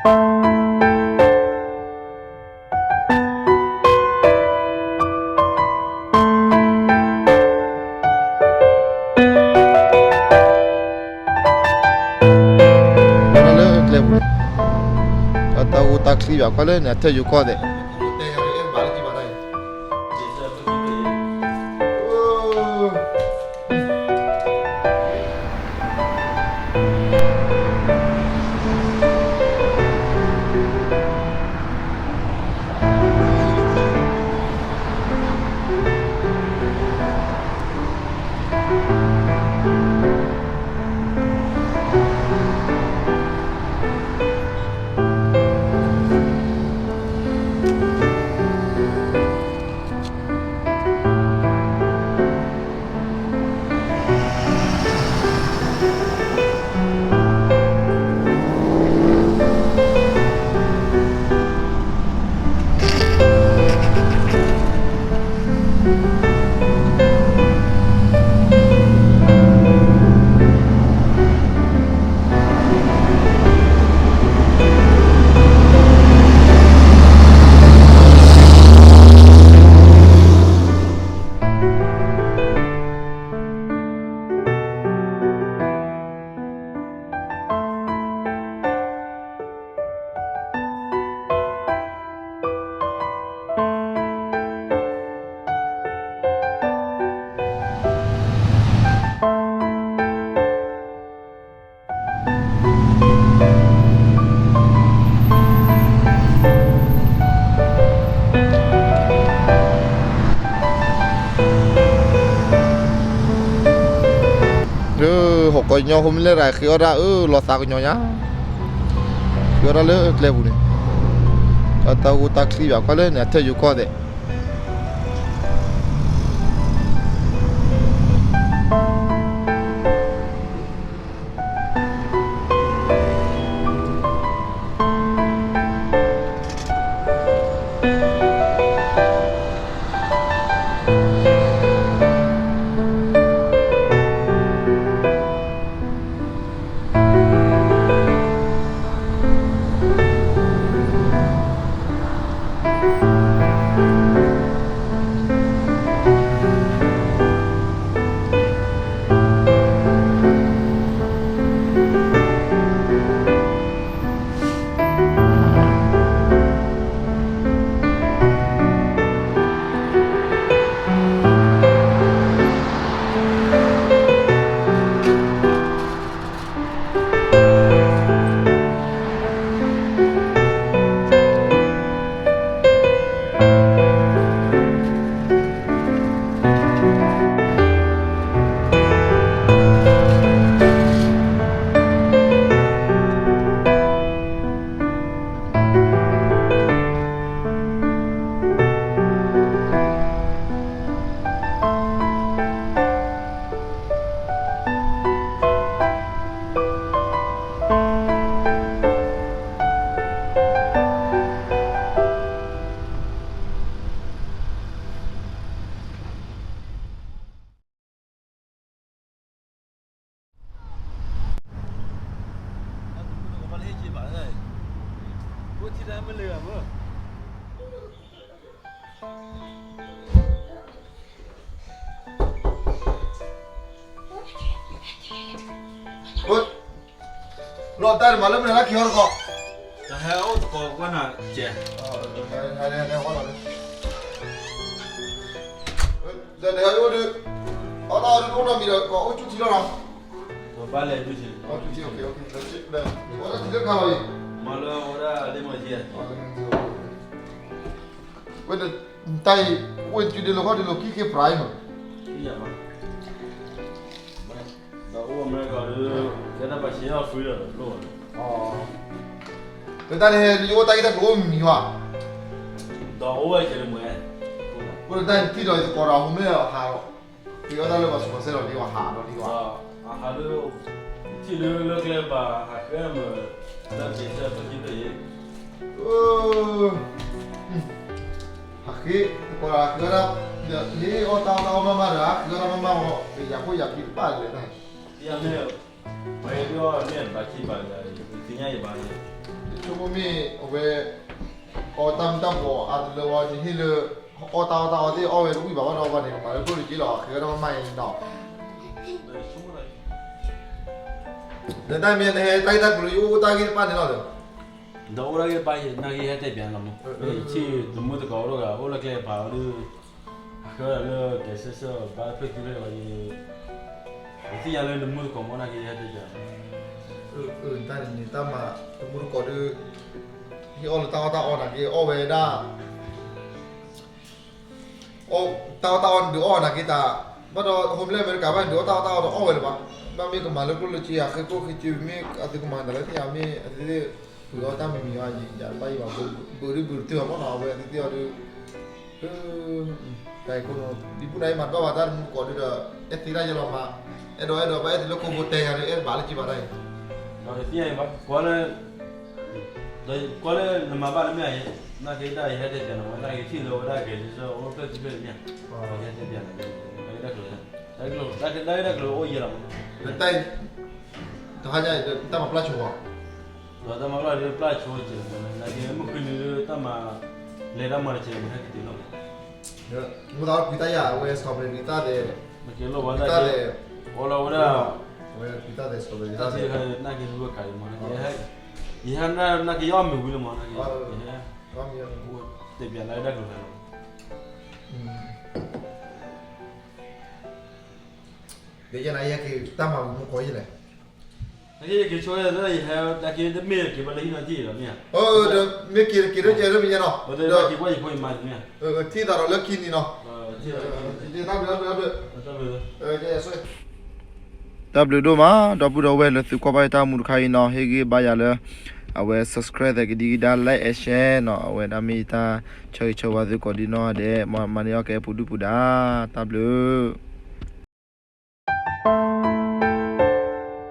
လၢကျဲပူၤန့ၣ် တၢ်ဂိၢ်တၢ်ချံဘၣ်ကွၢ်လၢန့ၣ် အထၢၣ်ယိၤကီၢ်သဲး လၢဟီၣ်ကညီဖိမ့ၢ်လဲၤရၤဃ့အီၣ်တၢ်အၢ လီၤသးကညီၤညါ, ဃ့အီၣ်တၢ်လၢကျဲပူၤန့ၣ်, တၢ်ဂိၢ်တၢ်ချံဘၣ်ကွၢ်လၢန့ၣ် အထၢၣ်ယိၤကီၢ်သဲး လီၤတၢ်န့ၣ်မၤလၢမနုၤလၢခံဟီတခီ, တဟဲအိၣ်သကိးကွၢ်နၤကဲ, ဟဲဟဲဟဲဟဲဟဲလီၤ, ဒီးတဟဲအိၣ်ဒုး, အီၣ်တၢ်အီၣ်ဒုးတအိၣ်နီတမံၤဒီး ကအိၣ်ကၠူထံလီၤနီၤ, ကဘၣ်လဲၤဒုးထံ, ကၠူထံ, အိၣ်ကၠူထံ, အိၣ်ကၠူထံလၢခါလီၤအံၤ, မၤလၢအဝဲဒၣ်လ့ၣ်မီၤကဲ, ဝဲတၢ်အံၤ, ဝဲကၠူဒ်လိာ်ခီဒ်လိာ်ခံက့ၤ price မး, ဒီးအိၣ်အမဲရကၤဒီး ကဲတၢ်ပာ်ရှဲအီၣ် free ဒီးလိၣ်ဘၣ်, လၢတၢ်န့ၣ် ယအိၣ်တၢ်ဂ့ၢ်တၢ်ကျိၤအိၣ်မံၤမံၤဘၣ်, ဒီးအိၣ်ဝဲကဲလၢမွဲ, အိၣ်လၢတၢ်ထံၣ်ဒီးယသကိးဒီးအဟိမ့ၢ်ဟးလီၤ, ဃ့အီၣ်တၢ်လၢပှၤစူးပှၤစဲလီၤဒ်ဝဲဟးဒီးဒ်ဝဲ, အဟးလၢ, ထံၣ်လၢလၢကျဲဘၣ်ဟးဃ့မး, တၢ်က့ၤဆၢထီၣ်က့ၤဖဲအံၤ, ဟးဃ့, သကိးဒီးဟးဃ့အီၣ်တၢ်, ဒီးဟ့ၣ်အီၣ်တၢ်အီၣ်တၢ်အီၣ်မးမးဒီး ဟးဃ့အီၣ်တၢ်မးမးအီၤ ပယၤခိၣ်ယၤခံတဘၣ်လဲၣ်န့ၣ်, ယမ့ၢ်, ပှၤဟ့ၣ်ဒုးအီၣ်မ့ၢ်ဘၣ်ခံဘၣ်ယၤ, ယသ့ၣ်ညါယဘၣ်ယၤ, ယဆိကမိၣ် မ့ၢ်အဝဲ အီၣ်တၢ်မုၢ်တၢ်ဘိးအါတလၢဝဲ နဟ့ၣ်လၢ အီၣ်တၢ်အီၣ်တၢ်အီသ့ၣ်အီၣ်ဝဲတဝံၣ်ဘၣ်ဘၣ်ဒီး ဘၣ်န့ၣ် ကမၤလၢကျိၣ်လၢစ့လီၤ ဃဲဝဲဒၣ်မ့ၢ်မးအံၤနီၤ. နတၢ်မ့ၢ်နဟဲတၢ်ဂ့ၢ်တၢ်ကျိၤလၢယအိၣ်တၢ်ဂ့ၢ်တဖၣ်န့ၣ်လီၤဒီး ဒီးအိၣ်ဒၣ်ဂ့ၢ်တဖၣ် နာ်က့ဟဲတဲပၠးလီၤမး, ယထံၣ်သမူသကိးအိၣ်ဒီး အဃၢဒၣ်လၢကဲးစဲးစၢ်ဘါဖျၢၣ်သံဖျၢၣ်လီၤ, ယသ့ၣ်ညါလၢနမူသကိးမး နာ်က့ဟဲတဲပၠးလီၤ. တၢ်န့ၣ်န့ၣ် တၢ်မၤ သမူသကိးဒီး ဟ့ၣ်အီၣ်လၢတၢ်အီၣ်တၢ်အီနာ်က့အီၣ်ဝဲဒၣ် တၢ်အီၣ်တၢ်အီဒုးအီၣ်နာ်က့တၢ်, ဘၣ်ဒီး ဟိမလဲၣ်အမဲရကၤဘၣ် ဒုးအီၣ်တၢ်အီၣ်တၢ်အီဒီးအီၣ်ဝဲလၢၤဘၣ်, ဘၣ်မ့ၢ်ကမၤလၢကျိၣ်လၢစ့ အဃ့ကျိၣ်ဃ့စ့ မ့ၢ်အသုကမၤတၢ်လၢသ့ၣ်ညါ မ့ၢ်အသုသ့ၣ် ပှ့ၤအီၣ်တၢ်မံၤမံၤအီၤ ယၤတဘၣ်ယံၤဘၣ်, ဘုးဒုဘုးတတုၤအီၤမးနီၤ အဝဲအသုသ့ၣ်အီၤဒီး တၢ်အံၤခိၣ်နီၤ ဒ်ပူၤနၤအံၤမၤတဘၣ်ဘၣ်တၢ်တမူသကိးဒုဒီး အဲၣ်သ့တၢ်ယဲလီၤမး, အဲၣ်ဒိးအဲၣ်ဒိးဘၣ်အဲၣ်သ့လၢခိၣ်ဖိတဲယၤဒီး အဲၣ်တဘၣ်လၢက့ဘၣ်တၢ်အံၤ, ဒီးသ့ၣ်ညါအံၤဘၣ် ကွၢ်လၢ ဒီးကွၢ်လၢနမၤဘၣ်လၢမ့ၢ်ဧါ, နာ်က့တၢ်ယဟဲတဲပၠးနၤမး နာ်က့ထံၣ်လၢဝဲဒၣ်ကဲးစဲးစၢ်အိၣ်ဖျၢၣ်သံဖျၢၣ်န့ၣ်မ့ၢ်ဧါ, ယဟဲတဲပၠးနၤ တၢ်ဂ့ၢ်တၢ်ကျိၤ တၢ်ဂ့ၢ်တၢ်ကျိၤအိၣ်ယဲလီၤမး, တဟါညါ တၢ်မၤပျၢ်ဆိဝဲ ဒီးတၢ်မၤပျၢ်ဒီးပျၢ်ဆိကဲးမး နာ်က့မုၢ်ဃုနံၤဒီးတၢ်မၤ လဲၤတၢ်မၤတကဲးမး ဟဲက့ၤတုၤလီၤမး, မ့ၢ်သးကွံာ်တၢ်ယၤ အဝဲ strawberry တၢ်ဒဲး, နက့ၤလိၣ်ဝဲတၢ်ဒဲး, အိၣ်လီၤဝဲဒၣ်, အဝဲကွံာ်တၢ်ဒဲး strawberry တၢ်ဒဲး, နာ်က့ၤလူၤဝဲကးမး နာ်က့ၤ, ယဟဲနာ်က့ၤယအီၣ်မ့ၤဝံၤလီၤမး နာ်က့ၤ, တဲပၠးလၢတၢ်ကျိၤလီၤ, ယဲယဲနာ်ယဲက့ၤတၢ်မၤဝံၤမူကီးယဲလဲၣ် နာ်က့ၤယက့ၤဆိလၢယဟဲ နာ်က့ၤတမ့ၢ်က့ၤဘၣ်လၢဟံၣ်နီၤတံၢ်ဒီးမ့ၢ်ဧါ, မ့ၢ်က့ၤက့ၤဒိကဲးဒိမ့ၢ်ယဲနီၤ, က့ၤကွၢ်ယဖိယမါန့ၣ်မ့ၢ်ဧါ, ထံၣ်သးဒီးလၢခံနံၤနီၤ, တၢ်ဘျုးဒိၣ်မး ဒီပုၢ်ဒီဝဲၢ်လၢသုကွၢ်ဘၣ်ယတၢ်မူတခါအံၤနီၤ ဟ့ၣ်ဂံၢ်ဘါယၤလၢ အဝဲ subscribe သဲကဒံကဒါ like and share နီၤ အဝဲဒၣ်မ့ၢ်ယတၢ်ဆၢဂ့ၤဆၢဝါသုကိးဒံနီၢ်ဒဲး မၤန့ၢ်အီၣ်ကဲပူၤဒုၣ်ပူၤဒါ တၢ်ဘျုး